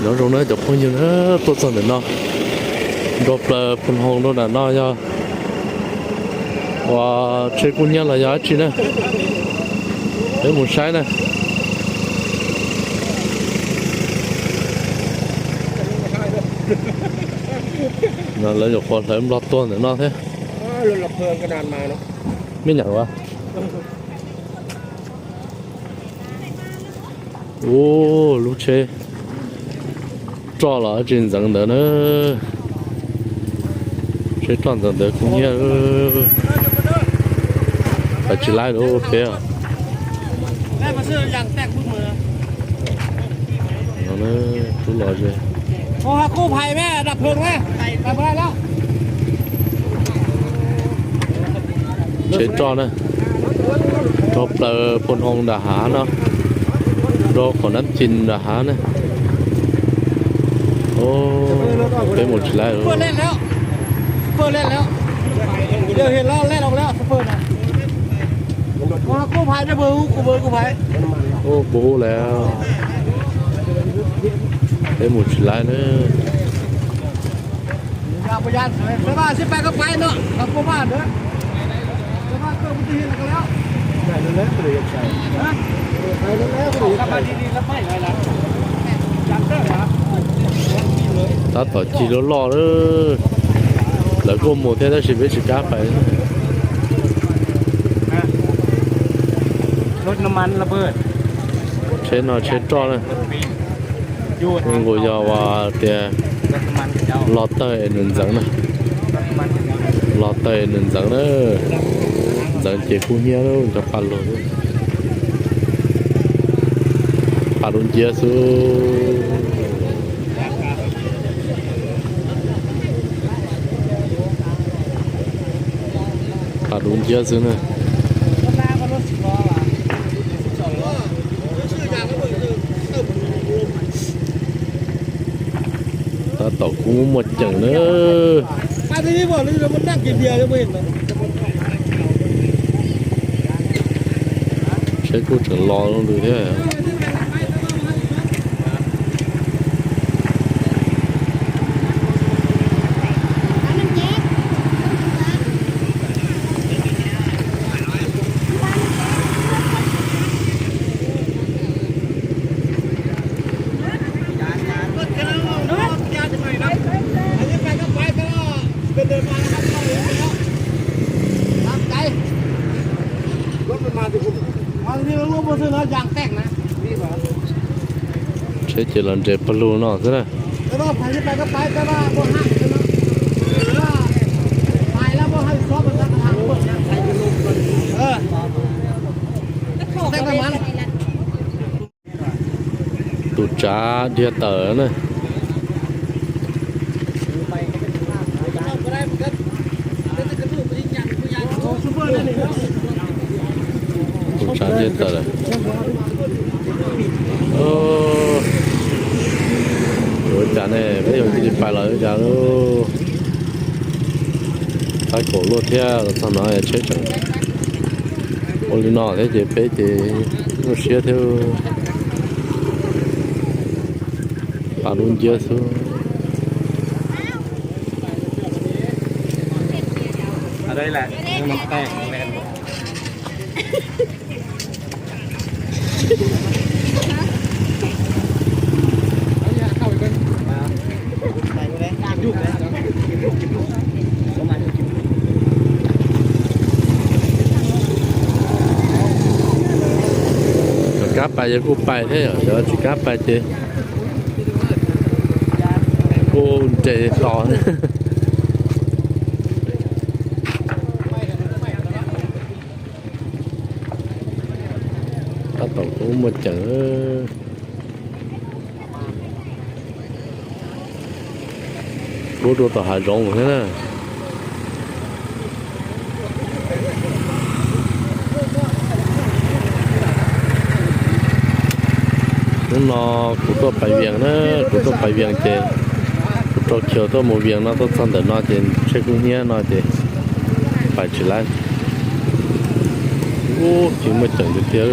Nyob zoo na cov phooj ywg na, tuaj txog ntawm no, nrog plaws Phoos Hoos rau nram no yog uas tsheb kub hnyiab los yog dab tsi na, peb mus saib na. No lawv nyuam qhuav hlawv nplog tuag ntawm no thiab. Me nyuam ua Ub, lub tsheb roj los tsis ntxeev ntawd na. Tsheb roj ntxeev ntawd kub hnyiab, pais tsis laib lawm peb. Tub los ze. Tsheb roj na, rau plaws Phoos Hoos nram hav no, rau qhov Nab Cim nram hav na. Peb mus tsis laib. Kuv hu lawm, peb mus tsis laib na. Tab tom cig loj loj lawm, lawv kuj mus thiab tab sis peb tsis kam pais. Tsheb no tsheb roj na, nkaus yog uas tias los tawg es nws ntxeev na, los tawg es nws ntxeev na, ntxeev ces kub hnyiab cov pa lug, pa dub nciab xwb. Pa dub nciab xwb na. Tab tom kub muaj ceem na. Tsheb kuj tseem los lwm thiab. Tsheb ces los nres pawg lug no xwb na. Tus tsav dhia tawm na. Tus tsav dhia tawm lawm. Ua cas ne, peb yuav cia li pais los ua cas lauj? Qab kaum luaj thiab los txog no tsheb tseem ua li no thiab ces peb ces nyuaj siab thiab. Pa dub nciab xwb. Yog kab pais ces kuj pais thiab, yog tsis kab pais ces kuj nres tos. Tab tom kuj muaj ceem. Kuj rau tom hav zoov thiab na. Hnub no kuv tuaj pais Vias na, kuv tuaj pais Vias ces kuv rau chaw tuaj mus Vias no, tuaj txog ntawm no ces tsheb kub hnyiab no ces pais tsis laib. Ub, tsis muaj ceem tiag tiag.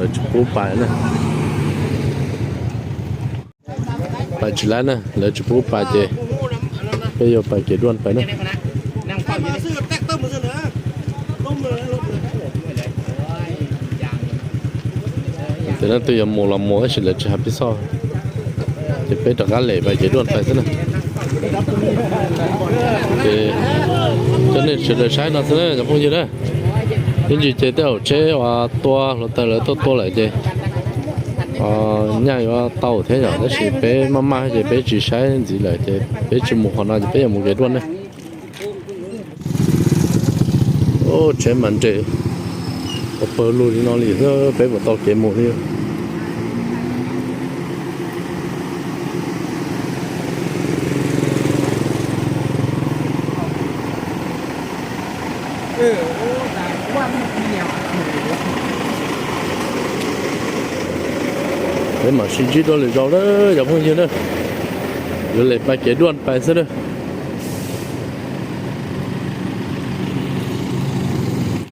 Lawv tsis pub pais na. Pais tsis laib na, lawv tsis pub pais ces peb yuav pais kev duaj pais na. Ces leej twg yuav mus los mus tab sis lawv tsis hais peb xoj, ces peb rov qab lem pais kev duaj pais xwb na. Ces coj nej sawv daws saib no xwb na cov phooj ywg na. Ib ntsis ces tej zaum tsheb uas tua hluav taws lawv tuaj tua lawm ces nyaj yuav tau thiab yom, tab sis peb maj maj ces peb tsis saib ntxiv lawm ces peb tsis mus qhov no ces peb yuav mus kev duaj ne. Tsheb mas nres pawg lug li no li xwb, peb puas tau kev mus li. Peb mam sib ntsib dua lwm zaus na cov phooj ywg na. Yuav lem pais kev duaj pais xwb na.